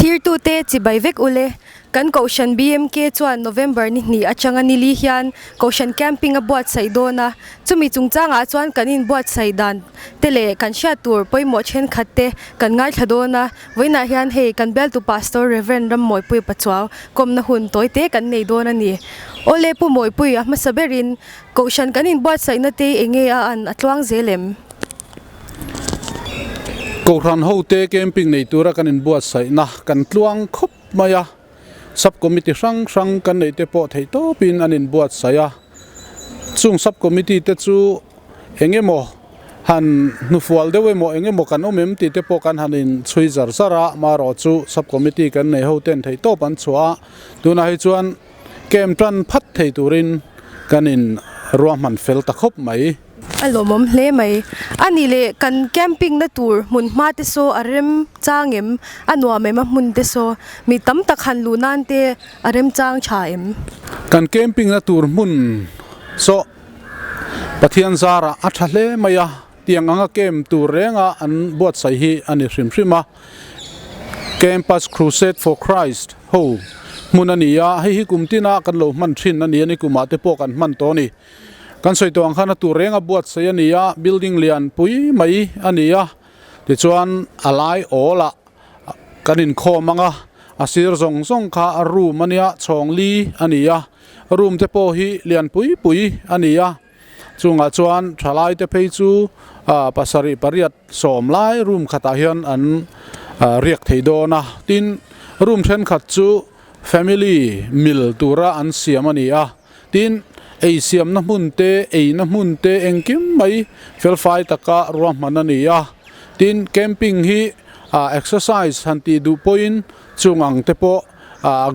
Thlirtute chibai vek ule. Kan Kohhran BMK chuan November ni hnih atanga nili hian Kohhran Camping a buatsaih dawn a, chumi chungchangah chuan kan inbuatsaih dan te leh kan hriat tur pawimawh thenkhat te kan ngaithla dawn a, vawiinah hian hei kan bialtu Pastor Rev. Rammawipuia Pachuau kawmna hun tawi te kan nei dawn a ni. Awle Pu Mawipui a hmasa berin Kohhran kan inbuatsaihna te enge a an a tluang zel em? Kohhran hote camping nei tura kan inbuatsaihna kan tluang khawp mai a, sub committee hrang hrang kan neih te pawh theih tawpin an inbuatsaih a, chung sub committee te chu eng emaw han hnufual deuh emaw eng emaw kan awm em tih te pawh kan han inchhui zar zar a, marawh chu sub committee kan nei hoten theih tawp an chhuah a, tunah hi chuan camp tan phat thei turin kan in ruahman fel ta khawp mai. A lawmawm hle mai. A nih leh kan camping na tur hmun hma te saw a rem chang em? A nuam em a hmun te saw? Mi tam tak han luh nan te a rem chang tha em? Kan camping na tur hmun saw Pathian zarah a tha hle mai a, tiang anga camp tur renga an buatsaih hi a ni hrim hrim a. Campus Crusade for Christ ho hmun a ni a, hei hi kum tina kan lo hman thin a ni a, ni kumah te pawh kan hman tawh a ni. Kan sawi tawh ang khan a tur reng a buatsaih a ni a, building lian pui mai a ni a, tichuan a lai awlah kan inkhawm ang a, a sir zawng zawng kha room a nia, chhawng li a ni a, room te pawh hi lian pui pui a ni a. Chungah chuan thalai te phei chu pasarih pariat sawm lai room khatah hian an riak thei dawn a, tin room thenkhat chu family mil tura an siam a ni a, tin ei siamna hmun te eina hmun te engkim mai felfai taka ruahman a ni a, tin camping hi exercise han tih duh pawhin chung ang te pawh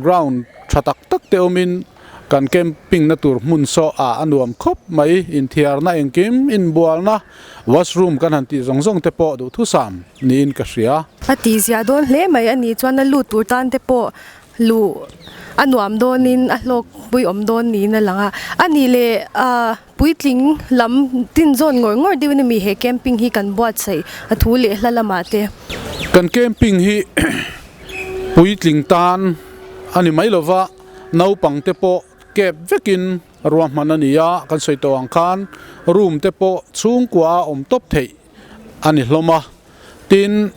ground tha tak tak te awmin Kan camping na tur hmun saw ah a nuam khawp mai, inthiarna engkim, inbualna, washroom kan han tih zawng zawng te pawh duhthusam niin ka hria. A tihziah dawn hle mai a nih chuan a lut tur tan te pawh luh a nuam dawnin a hlawk pui awm dawn niin a lang a. A nih leh ah puitling lam tin zawn ngawr ngawr deuhin a mi he camping hi kan buatsaih a thu leh hla lamah te. Kan camping hi puitling tan a ni mai lova. Naupang te pawh kep vekin ruahman a ni a, kan sawi tawh ang khan room te pawh chhungkua a awm tawp theih a ni hlawm a. Tin,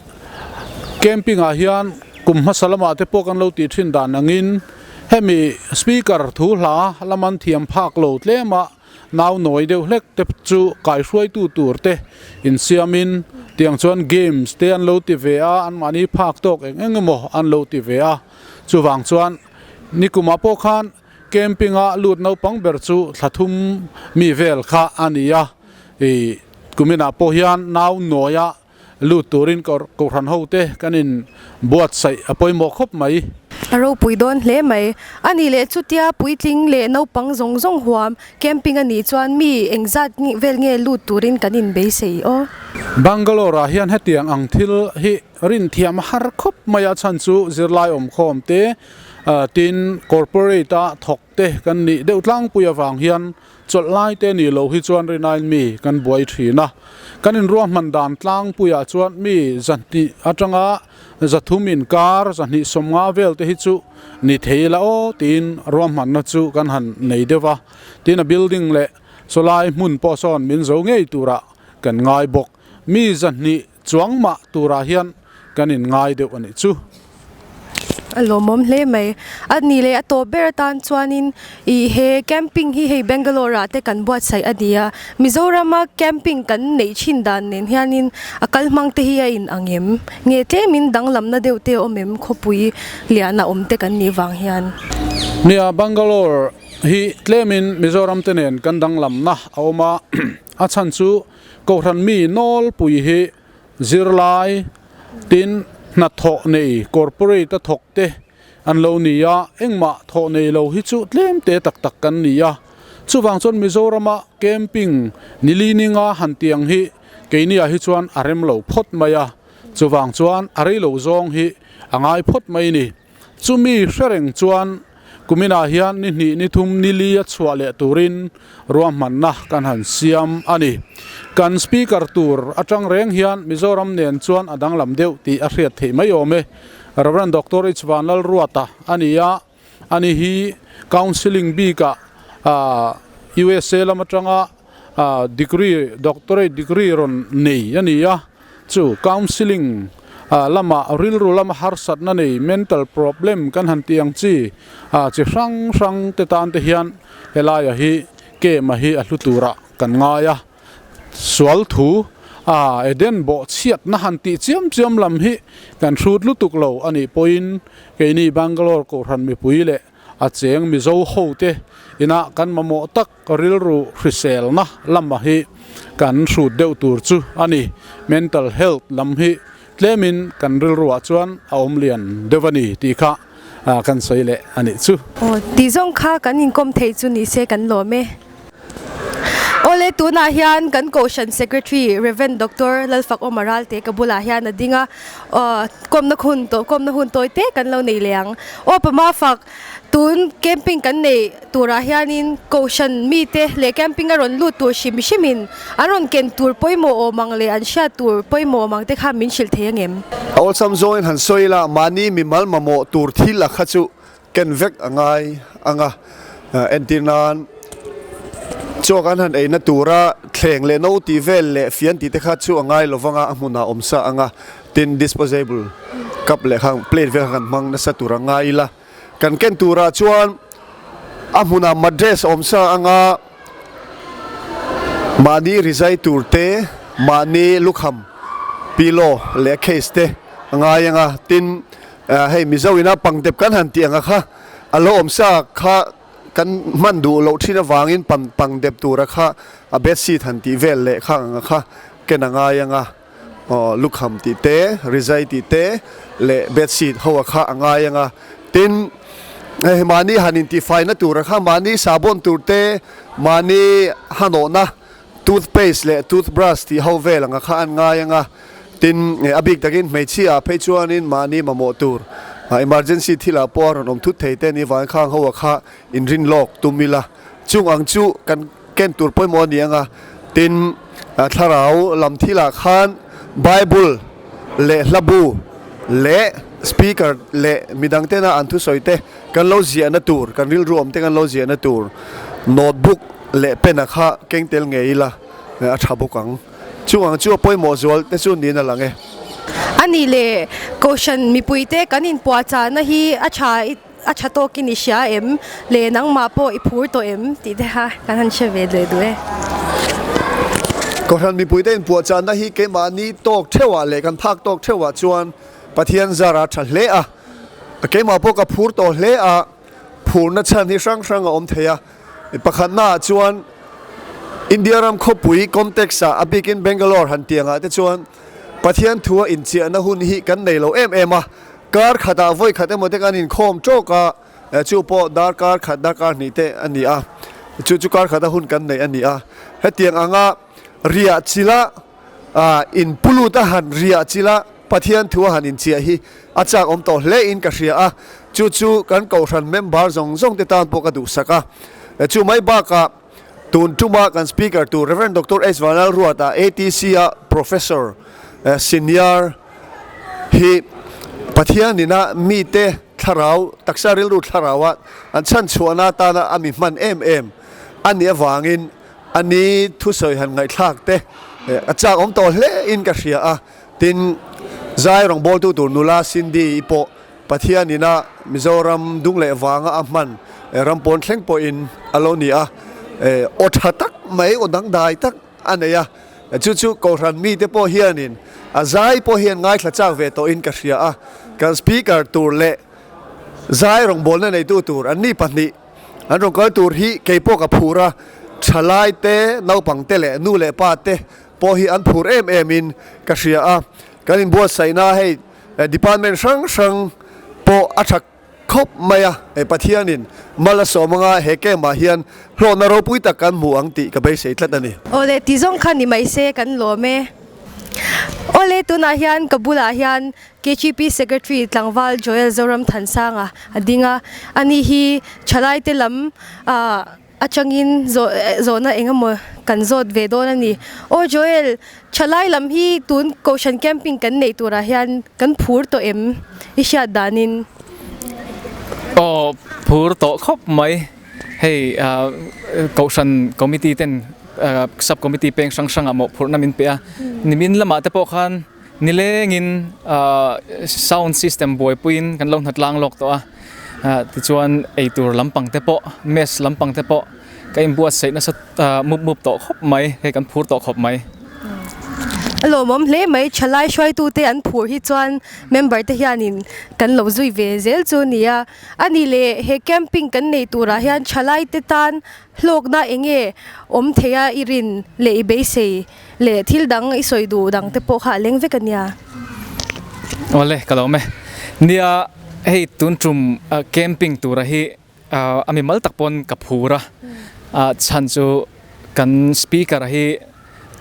camping ah hian kum hmasa lamah te pawh kan lo tih thin dan angin hemi speaker thu hla laman thiam phak lo tlem a nau nawi deuh hlek te chu kaihruaitu tur te insiamin tiang chuan games te an lo ti ve a, anmahni phak tawk eng eng emaw an lo ti ve a. Chuvang chuan nikumah pawh khan camping-a lut naupang ber chu thla thum mi vel kha a ni a, ih kuminah pawh hian nau nawia lut turin kohhran hote kan in buatsaih a pawimawh khawp mai. A ropui dawn hle mai. A nih leh chutia puitling leh naupang zawng zawng huam camping a nih chuan mi engzat vel nge lut turin kan inbeisei aw. Bangalore-ah hian hetiang ang thil hi Rinthiam a har khawp mai a chhan chu zirlai awmkhawm te tin corporate a thawk te kan nih deuh tlangpui avang hian chawlh lai te nih loh hi chuan rinain mi kan buai thin a. Kan inruahman dan tlangpuiah chuan mi zahnih atanga zathum inkar zahnih sawmnga vel te hi chu ni thei ila aw tiin ruahmanna chu kan han nei deuh a. Tin a building leh chawlai hmun pawh sawn min zo ngei turah kan ngai bawk. Mi zahnih Chuang mah turah hian kan in ngai deuh a nih chu. A lawmawm hle mai. A ni leh a tawp ber atan chuanin ih he camping hi hei Bangalore ah te kan buatsaih a ni a. Mizorama camping kan neih thin dan nen hianin a kal hmang te hi a in ang em? Nge tlemin danglamna deuh te a awm em khawpui lian a awm te kan nih vang hian? Nia, Bangalore hi tlemin Mizoram te nen kan danglamna a awm a, a chhan chu Kohhran mi nawlpui hi zirlai tin hnathawh nei corporate a thawk te an lo ni a, engmah thawh nei lo hi chu tlem te tak tak kan ni a. Chuvang chuan Mizorama camping nili ninga han tiang hi keiniah hi chuan a rem lo phawt mai a, chuvang chuan a rei lo zawng hi a ngai phawt mai ni. Chumi hre reng chuan kuminah hian ni hnih ni thum ni li a chhuah leh turin ruahmanna kan han siam a ni. Kan Speaker tur atang reng hian Mizoram nen chuan a danglam deuh tih a hriat theih mai awm e. Rev. Doctor H Vanlalruata a ni a, ani hi counselling bikah USA lam atanga degree doctorate degree rawn nei a ni a, chu counselling lamah rilru lama harsatna nei mental problem kan han tih ang chi chi hrang hrang te tan te hian helaiah hi camp-a hi a hlu turah kan ngai a. Sual thu a Eden bawh chhiatna han tih chiam chiam lam hi kan hrut lutuk lo a nih pawhin keini Bangalore Kohhran mipui leh a cheng Mizo hote ina kan mamawh tak rilru hriselna lama hi kan hrut deuh tur chu a ni. Mental health lam hi tlemin kan rilruah chuan a awm lian deuh a ni tih kha kan sawi leh a nih chu. Aw tih zawng kha kan inkawm thei chu ni se kan lawm e. Awle tunah hian kan Kohhran Secretary Rev. Doctor Lalfak Awma Ralte ka bulah hian a ding a, aw kawmna hun tawh kawmna hun tawi te kan lo nei leh ang. Aw Pama fak tun camping kan nei turah hianin Kohhran mite leh camping a rawn lut tur hrim hrimin an rawn ken tur pawimawh awm ang leh an hriat tur pawimawh awm ang te kha min hrilh thei angem? A awlsam zawngin han sawi ila mahni mimal mamawh tur thil a kha chu Ken vek a ngai ang a, entir nan chaw kan han eina tura thleng leh no tih vel leh fian tih te kha chu a ngai lo vang a, a hmunah awm sa ang a, tin disposable cup leh kha plate vel kha kan hmang nasa tur a ngai ila, kan ken turah chuan a hmunah mattress awm sa ang a, mahni rizai tur te, mahni lukham pillow leh case te a ngai ang a, tin. Hei Mizo ina pangdep kan han tih anga kha a lo awm sa kha kan hman duh loh thin avangin pang pangdep tura kha a bedsheet han tih vel leh kha anga kha ken a ngai anga aw lukham tih te rizai tih te leh bedsheet ho a kha a ngai anga tin hei mahni han intihfaina tura kha mahni sahbawn tur te mahni hanawhna Toothpaste leh toothbrush tih ho vel anga kha an ngai anga, tin a bik takin hmeichhia ah phei chuanin mahni mamawh tur emergency thil ah pawh a rawn awm thut thei te ni vang khang ho ah kha inrin lawk tum ila chung ang chu kan ken tur pawimawh a ni anga, tin thlarau lam thil ah khan Bible leh hlabu leh speaker leh midang tena an thusawi te Kan lo ziahna tur, kan rilru awm te kan lo ziahna tur notebook leh pen a kha keng tel ngei ila a tha bawk ang. Chung ang chu a pawimawh zual te chu niin a lang e. A nih leh Kohhran mipuite kan inpuahchahna hi a tha a tha tawkin i hria em? Leh nangmah pawh i phur tawh em? Tih te kha kan han hre ve leh duh e. Kohhran mipuite inpuahchahna hi keimahni tawk theuhah leh kan phak tawk theuhah chuan Pathian zar a tha hle a. Keimah pawh ka phur tawh hle a, phurna chhan hi hrang hrang a awm thei a. Pakhatnaah chuan India ram khawpui context ah a bikin Bangalore han tih angah te chuan Pathian thua inchiahna hun hi kan nei lo em em a. Kar khatah vawi khat emaw te kan inkhawm tawk a, chu pawh darkar khat darkar hnih te a ni a, chu chu kar khata hun kan nei a ni a. Hetiang anga riah chila in pulut a han riah chila Pathian thu a han inchiah hi a chak awm tawh hle in ka hria a, chu chu kan Kohhran member zawng zawng te tan pawh ka duhsak a. Chu mai bakah tun tuma kan speaker tur Rev. Doctor H. Vanlalruata ATC a Professor Senior hi Pathian ina mite thlarau taksa rilru thlarau a an chhanchhuahna atana a mi hman em em a nih avangin a ni thusawi han ngaihthlak te a chak awm tawh hle in ka hria a. Tin, zai rawngbawltu tur nula Cindy i pawh Pathian ina Mizoram dung leh vanga a hman ram pawn thleng pawhin a lo ni a, aw tha tak mai, aw dangdai tak a nei a, chu chu Kohhran mite pawh hianin a zai pawh hian ngaithla chak ve tawhin ka hria a, kan speaker tur leh zai rawngbawlna neitu tur anni pahnih An rawn kal tur hi kei pawh ka phur a, thalai te, naupang te leh nu leh pa te pawh hi an phur em em in ka hria a. Kan inbuatsaihna hei department hrang hrang pawh a tha khawp mai a, Pathianin mal a sawm anga he camp ah hian hlawhna ropui tak kan hmu ang tih ka beisei tlat a ni. Awle ti zawng kha ni mai se kan lawm e. Awle tunah hian ka bulah hian KGP Secretary tlangval Joel Zoram Thansanga a ding a, ani hi thalaite lam ah. atangin zawh zawhna eng emaw kan zawt ve dawn a ni. Aw Joel, thalai lam hi tun Kohhran camping kan neih turah hian kan phur tawh em i hriat danin? Aw phur tawh khawp mai. Hei Kohhran committee ten sub committee peng hrang hrangah mawhphurhna min pe a, nimin lamah te pawh khan Nilengin sound system buaipuiin kan lo hnatlang lawk tawh a, tichuan eitur lampang te pawh mess lampang te pawh ka inbuatsaih nasa mup mup tawh khawp mai, hei kan phur tawh khawp mai. A lawmawm hle mai, thalai hruaitute an phur hi chuan member te hianin kan lo zui ve zel chu a ni a, a ni leh he camping kan nei turah hian thalai te tan hlawkna eng nge awm thei a i rin leh i beisei Leh thil dang i sawi duh dang te pawh kha a leng vek a nia. Awle ka lo awm e. Nia hei tun tum camping tura hi a mimal tak pawn ka phur a, chhan chu kan speaker hi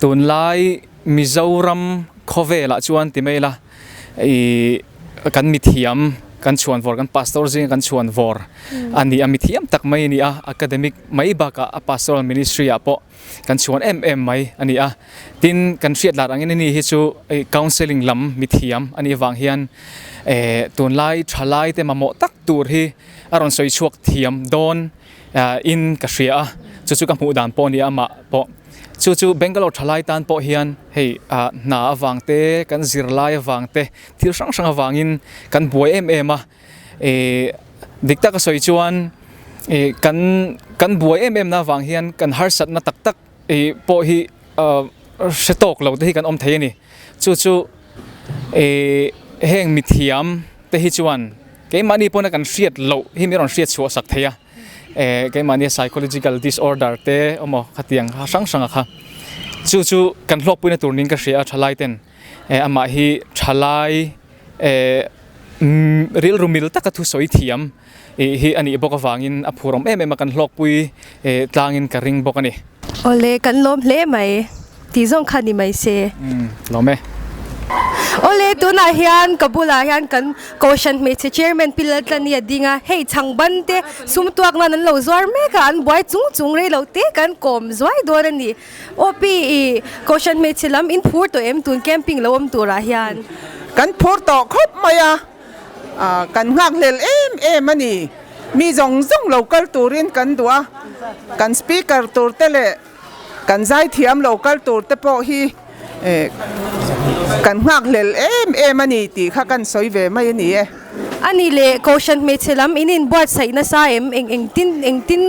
tunlai Mizoram khawvelah chuan ti mai ila ih kan mithiam kan chhuan vawr kan pastor zinga kan chhuan vawr a ni a, mithiam tak mai a ni a, academic mai bakah a pastoral ministry ah pawh kan chhuan em em mai a ni a, tin kan hriat lar angin ani hi chu counselling lam mithiam a nih avang hian eh tunlai thalai te mamawh tak tur hi a rawn sawi chhuak thiam dawn in ka hria a, chu chu ka hmuh dan pawh a ni a amah pawh chu chu Bangalore thalai tan pawh hian hei ah hna avang te kan zirlai avang te thil hrang hrang avangin kan buai em em a. Ih dik taka sawi chuan ih kan kan buai em em na avang hian kan harsatna tak tak ih pawh hi ah hre tawk lo te hi kan awm thei a ni. Chu chu ih heng mithiam te hi chuan keimahni pawna kan hriat loh hi min rawn hriat chhuah sak thei a, eh keimahni psychological disorder te emaw khatiang hrang hrang a kha chu chu kan hlawkpuina tur niin ka hria a thalai ten eh amah hi thalai eh rilru mil taka thusawi thiam ih hi a nih bawk avangin a phur awm em em a kan hlawkpui eh tlangin ka ring bawk a ni. Awle kan lawm hle mai tih zawng kha ni mai se. Umm lawm e. Awle tunah hian ka bulah hian kan Kohhran hmeichhe chairman Pi Laltlani a ding a, hei chhangban te sum tuak nan an lo zuar mek a, an buai chung chung rei lo te kan kawm zuai dawn a ni. Aw pi i Kohhran hmeichhe lam in phur tawh em tun camping lo awm turah hian? Kan phur tawh khawp mai a, kan nghakhlel em em a ni. Mi zawng zawng lo kal turin kan duh a, kan speaker tur te leh kan zaithiam lo kal tur te pawh hi kan nghakhlel em em a ni tih kha kan sawi ve mai a ni e. A ni leh Kohhran hmeichhe lam in inbuatsaih nasa em? Eng engtin engtin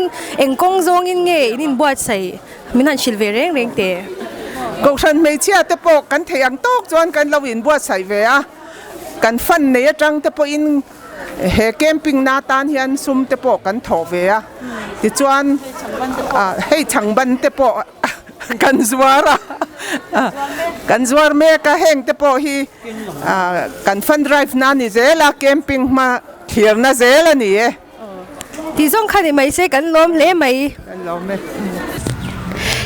eng kawng zawngin nge in inbuatsaih? Min han hrilh ve reng reng teh. Kohhran hmeichhia te pawh kan theih ang tawk chuan kan lo inbuatsaih ve a, kan fund nei atang te pawhin he camping na tan hian sum te pawh kan thawh ve a, tichuan hei chhangban te pawh kan zuar a, kan zuar mek a, heng te pawh hi kan fund drive na ni zel a, camping hma thlirna zel a ni e. Tih zawng kha ni mai se kan lawm hle mai. Kan lawm e.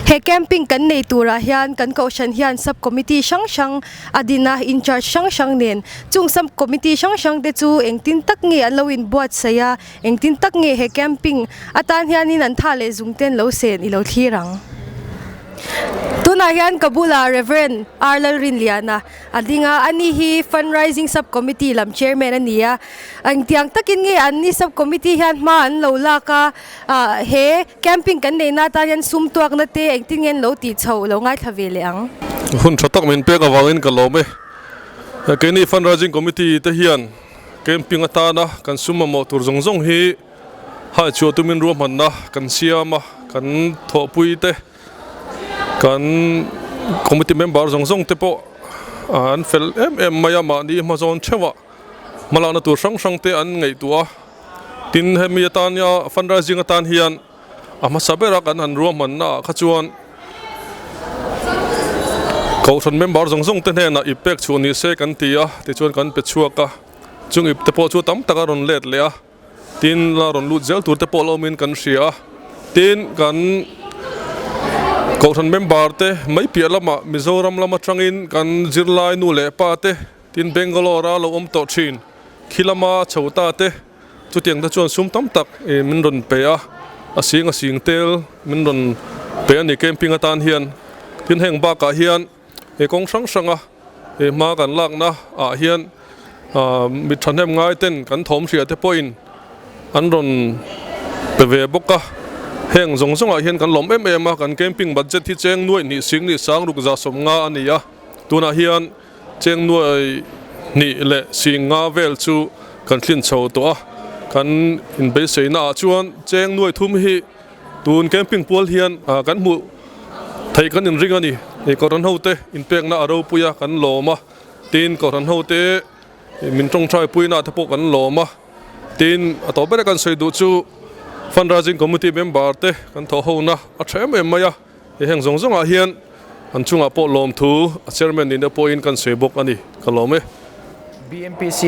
He camping kan nei turah hian kan kohhran hian sub committee hrang hrang a din a, in charge hrang hrang nen. Chung sub committee hrang hrang te chu engtin tak nge an lo inbuatsaih a, engtin tak nge he camping atan hianin an tha leh zung te an lo sen i lo thlir ang. Tunah hian ka bulah Rev. R Lalrinliana a ding a, ani hi Fundraising Sub Committee lam Chairman a ni a. Engtiang takin nge an ni Sub Committee hian hma an lo lak a, ah he camping kan neihna atan hian sum tuakna te engtin nge an lo tih chhoh lo ngaithla ve leh ang. Hun tha tak min pek avangin ka lawm e. Keini Fundraising Committee te hian camping atana kan sum mamawh tur zawng zawng hi haichhuah tumin ruahmanna kan siam a, kan thawhpui te, Kan committee member zawng zawng te pawh an fel em em mai a, mahni hmazawn theuhah hmalakna tur hrang hrang te an ngaihtuah a, tin hemi atan hian fundraising atan hian a hmasa bera kan han ruahmanna ah kha chuan kohhran member zawng zawng te hnenah ip pek chhuah ni se kan ti a, tichuan kan pe chhuak a, chung ip te pawh chu tam tak a rawn let leh a. Tin, la rawn lut zel tur te pawh la awmin kan hria a, tin kan Kohhran member te mai piah lamah Mizoram lam atangin kan zirlai nu leh pa te, tin Bangalore a lo awm tawh thin khi lama chho ta te chutiang te chuan sum tam tak min rawn pe a, a sing a sing tel min rawn pe a ni camping atan hian. Tin heng bakah hian he kawng hrang hranga he hma kan lakna ah hian mit thahnem ngai ten kan thawm hria te pawhin an rawn pe ve bawk a. Heng zawng zawngah hian kan lawm em em a, kan camping budget hi cheng nuaih hnih sing nih sang ruk za sawmnga a ni a, tunah hian Cheng nuai hnih leh sing nga vel chu kan thlin chho tawh a, kan inbeiseina ah chuan cheng nuai thum hi tun camping pual hian kan hmuh theih kan inring a ni. Kohhran hote inpekna a ropui a kan lawm a, tin kohhran hote min tawngtai puina te pawh kan lawm a, tin a tawp ber a kan sawi duh chu fundraising committee member te kan thawh hona a tha em em mai a. He heng zawng zawngah hian an chungah pawh lawmthu a chairman nihna pawhin kan sawi bawk a ni, ka lawm e. BMPC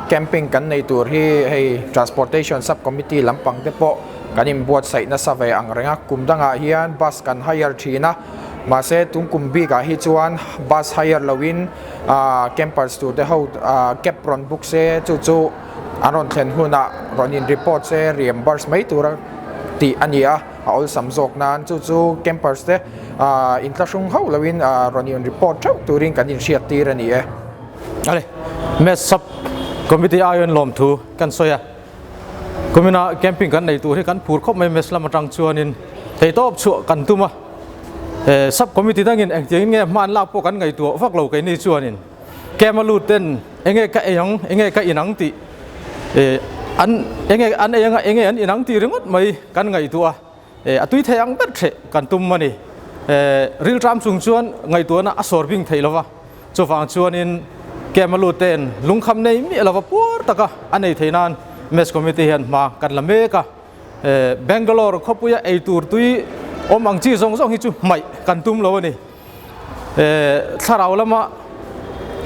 camping kan nei tur hi hei Transportation Sub Committee lampang te pawh kan inbuatsaih nasa ve ang reng a, kum dangah hian bus kan hire thin a, mahse tun kum bikah hi chuan bus hire loin campers tur te ho cab rawn book se chu chu an rawn thlen hunah rawn in report se reimburse mai tura tih a ni a. A awlsam zawk nan chu chu campers te inthlahrung hauh loin rawn in report theuh turin kan inhriat tir a ni e. Ale, Mess Sub Committee aiin lawmthu kan sawi a, kumina camping kan nei tur hi kan phur khawp mai Mess lam atang chuanin theihtawp chhuah kan tum a, Sub Committee dangin engtiangin nge hma an lak pawh kan ngaihtuah vak lo keini chuanin camp a lut ten enge ka ei ang enge ka in ang tih an enge an ei anga enge an in ang tih ringawt mai kan ngaihtuah a a tui thei ang ber ṭheh kan tum a ni. Rilṭam chung chuan ngaihtuahna a sawr bing theih lova chuvang chuanin camp a lut ten lungkham nei miah lova puar taka a nei thei nan Mess Committee hian hma kan la mek a. Bangalore khawpuia ei tur tui awm ang chi zawng zawng hi chu hmaih kan tum lo a ni. Thlarau lama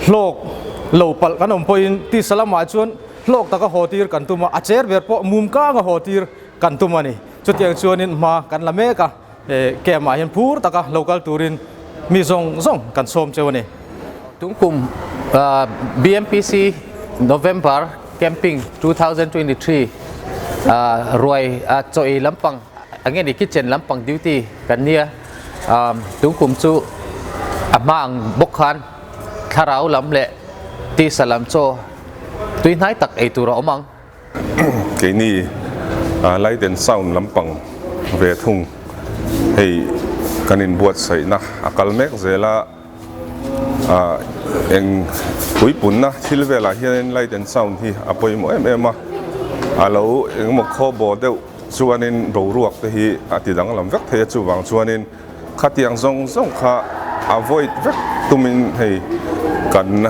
hlawk lo palh kan awm pawhin tisa lamah chuan hlawk taka haw tir kan tum a, a cher ber pawh mum kanga haw tir kan tum a ni. Chutiang chuanin hma kan la mek a, camp ah hian phur taka lo kal turin mi zawng zawng kan sawm cheu a ni. Tungkum BMPC November Camping 2023 ruai chaw ei lampang enge ni kitchen lampang duty kan nia. Tungkum chu a hma ang bawk khan thlarau lam leh tisa lam chaw tui hnai tak ei tur a awm ang. Keini light and sound lampang ve thung hei kan inbuatsaihna a kal mek zel a, eng puipunna thil velah hianin light and sound hi a pawimawh em em a, a lo engemaw khawbaw deuh Chuanin boruak te hi a ti danglam vek thei a, chuvang chuanin khatiang zawng zawng kha avoid vek tumin hei kan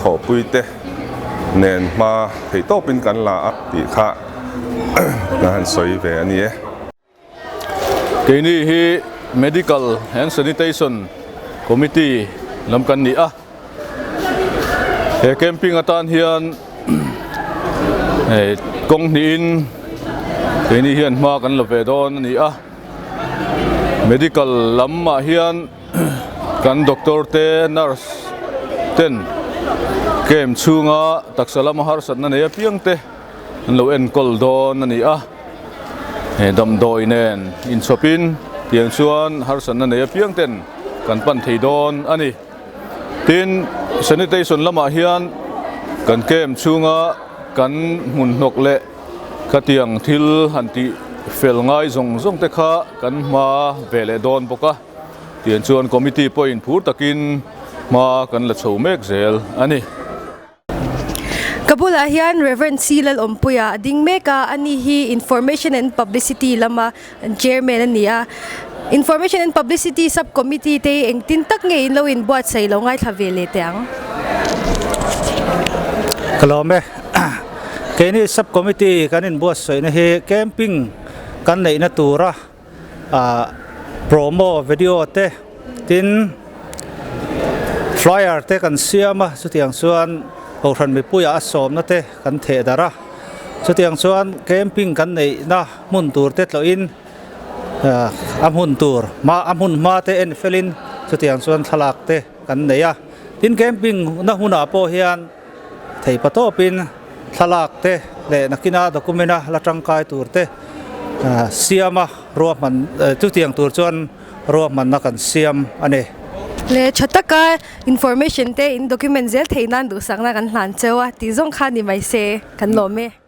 thawhpui te nen hma theih tawpin kan la a tih kha ka han sawi ve a ni e. Keini hi Medical and Sanitation Committee lam kan ni a. He camping atan hian kawng hnihin keini hian hma kan la ve dawn a ni a, medical lamah hian kan doctor te nurse ten camp chhunga taksa lama harsatna nei apiang te an lo enkawl dawn a ni a, he damdawi nen inchhawpin tiang chuan harsatna nei apiang ten kan pan thei dawn a ni. Tin, sanitation lamah hian kan camp chhunga kan hmun hnawk leh khatiang thil han tih fel ngai zawng zawng te kha kan hma ve leh dawn bawk a, tiang chuan committee pawhin phur takin hma kan la chho mek zel a ni. Ka bulah hian Rev. C. Lalawmpuia a ding mek a, ani hi Information and Publicity lama Chairman a ni a. Information and Publicity Sub Committee te hi engtin tak nge in lo inbuatsaih lo ngaithla ve leh teh ang. Ka lawm e. Keini Sub Committee kan inbuatsaihna hi camping kan neihna tura promo video te tin flyer te kan siam a chutiang chuan kohhran mipuiah a sawmna te kan theh darh a chutiang chuan camping kan neihna hmun tur te tlawhin a hmun tur hma a hmun hma te en felin chutiang chuan thlalak te kan nei a tin camping na hunah pawh hian Thei pa tawpin thlalak te leh nakina document a la tangkai tur te siam a, ruahman chutiang tur chuan ruahmanna kan siam a ni. Le tha taka information te in document zel theih nan duhsakna kan hlan cheu a tih zawng kha ni mai se kan lawm e.